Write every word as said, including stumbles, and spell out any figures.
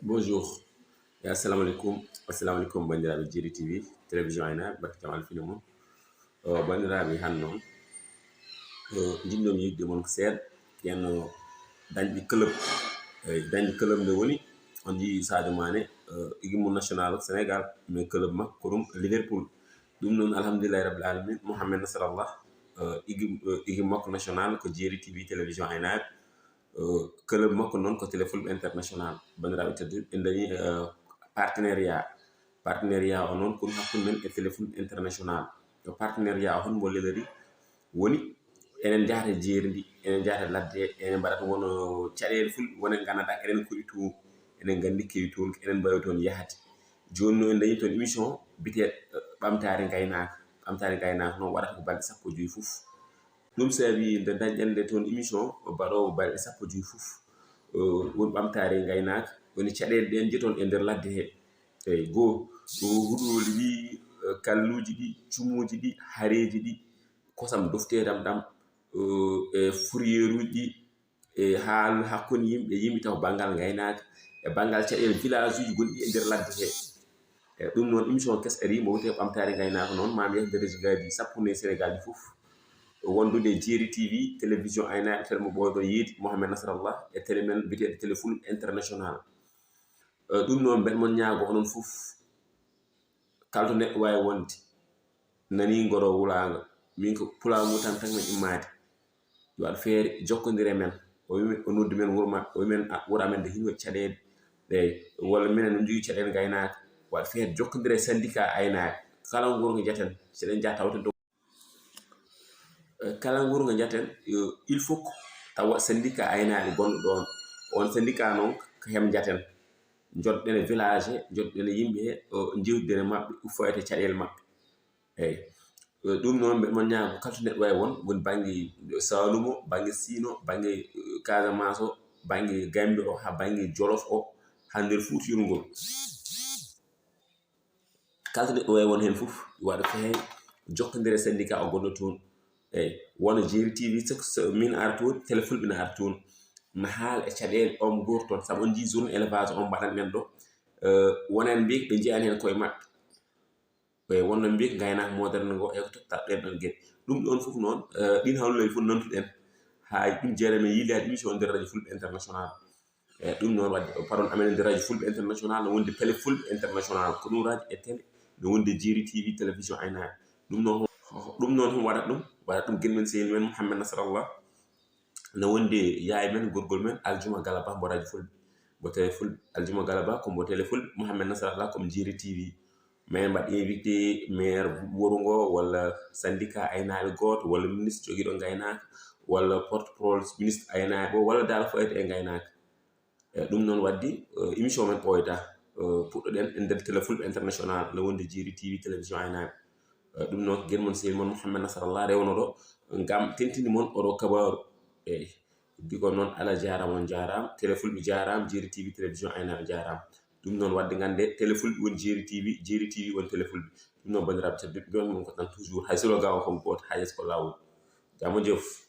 Bonjour. Ya, assalamu alaikum. Assalamu alaikum, bandiraɓe Jeeri T V, télévision Aynaɓe, barka jam alfine mum. O, bandiraɓe, han noon, o, jinnomi yidde mon ko seeɗa. Yen o dañɓe club. E, dañɓe club nde woni, on njii Sadio Mané, o, équipe mum national Sénégal, mais club makko ko ɗum Liverpool. Ɗum noon, alhamdulillahi rabbil alamin, Mohamed Nasrallah, o, équipe, o, équipe makko national ko Jeeri T V, télévision Aynaɓe. O, club makko noon ko Télé Fulɓe International. Bandiraɓe tedduɓe, en dañi, o, partenariat. Partenariat o noon ko ɗum hakkunde men e Télé Fulɓe International. O partenariat o, hol mbo lelori? Woni enen njahata jeeri ndi, enen njahata ladde he, enen mbaɗata won caɗeele fulɓe, wonen nganndanɗaa eɗen koɗi toon, enen nganndi kewi toon, eɗen mbaawi toon yahde. Jooni noon en dañi toon émission biyeteeɗo, eh, Ɓamtaare Ngaynaaka. Ɓamtaare Ngaynaaka noon waɗata ko balɗe sappo e joy fof. Ɗum saabi nde dañɗen nde toon émission, o baɗoowo balɗe sappo e joy fof, eh, woni Ɓamtaare Ngaynaaka, woni caɗeele ɗe en njeton e nder ladde he. Eyi, goo, o huɗooli ɗi, eh, kalluuji ɗi, cumuuji ɗi, hareeji ɗi, kosam dofteedam ɗam, eh, e fourrière uji ɗi, e haal hakkunde yimɓe, yimɓe taw banngal ngaynaaka, e banngal caɗeele village uji gonɗi e nder ladde he. E ɗum noon, émission keso ari, mo wiyetee Ɓamtaare Ngaynaaka noon, maa mi yah nder région ngaji sappo nayi Sénégal ɗi fof. Wondude e Jeeri T V, télévision Aynaɓe, télé mo ɓooyɗon yiide, Mohamed Nasrallah, e télé men biyeteeɗo Télé Fulɓe International. Eh, ɗum noon, mbeɗa mon ñaago onon fof, kala to neɗɗo waawi wonde, nanii ngoro wulaango, min ko pulaagu tan tan mi immaade. Waɗ feere jokkondire men, o wi o noddi men wuro maɓɓe, o wi men, "Ah, wuro amen de hino waɗi caɗeele." Eyi, walla minen no njogii caɗeele ngaynaaka. Waɗ feere jokkondire e syndicat aynaaɓe, kala nguru ngo njaten, so eɗen njaha tawten to. Eh, kala nguru ngo njaten, yo, il faut que tawa syndicat aynaaɓe gonɗo ɗoon. On syndicat noon, ko heen njaten. Njotɗen e village he, njotɗen e yimɓe he, o, njewtiden e maɓɓe, fawete caɗeele maɓɓe. Eyi. Eh, ɗum noon, mbeɗa mon ñaago kala to neɗɗo wayi won, woni bannge Saalumo, bannge Siino, bannge, eh, Casamance o, bannge Gambie o, haa bannge Jolof o, haa nder Fuuta Yurngol. Kala to neɗɗo wayi won heen fof, waɗa feere jokkondire e syndicat o gonɗo toon. Eyi, wona Jeeri T V, so, so min ara toon, Télé Fulɓe na ara toon. Na haala e caɗeele on gooto toon, sabu on njii journée élevage on mbaɗan men ɗo. Eh, wonan mbiyi ɓe njiyaani heen koye maɓɓe. Eyi, wonno mbiyi ko ngaynaaka moderne ngo, e ko totta ɗen ɗon geɗe. Ɗum ɗon fof noon, eh, ɗin hawluuji fof nantuɗen. Haa ɗum jeeɗa men yiilaade émission nder Radio Fulɓe International. E ɗum noon waɗde, pardon, amen nder Radio Fulɓe International, no wonde Télé Fulɓe International. Ko ɗum radio e télé, no wonde Jeeri T V, télévision aynaaɓe. Ɗum noon, ɗum noon hon waɗat ɗum, waɗat ɗum gin men sehil men Mouhamed Nasrallah. No wonde yaay men, gorgol men, Aljuma Galaba, mbo Radio Fulɓe, mbo Télé Fulɓe. Aljuma Galaba ko mbo Télé Fulɓe, Mouhamed Nasrallah ko mo Jeeri T V. Min mbaɗ invité maire wuro ngo, walla syndicat aynaaɓe gooto, walla ministre jogiiɗo ngaynaaka, walla porte-parole ministre aynaaɓe o, walla dal fawete e ngaynaaka. E ɗum noon waɗdi, eh, émission men ɓooyta, eh, puɗɗoɗen e nder Télé Fulɓe International, no wonde Jeeri T V, télévision aynaaɓe. Eh, ɗum noon ko gin mon sehil mon Mouhamed Nasrallah rewno ɗo, ngam tentinde mon oɗo kabaaru. Eyi, heddi ko noon, Allah jaaraama, on jaaraama, Télé Fulɓe jaaraama, Jeeri T V, télévision aynaaɓe jaaraama. Ɗum noon waɗde ngannde, Télé Fulɓe woni Jeeri T V, Jeeri T V woni Télé Fulɓe. Ɗum noon, banndiraaɓe tedduɓe, mbiyon mon ko tan toujours, hay slogan o ko gooto, haa yeeso ko laawol. Jaama jof.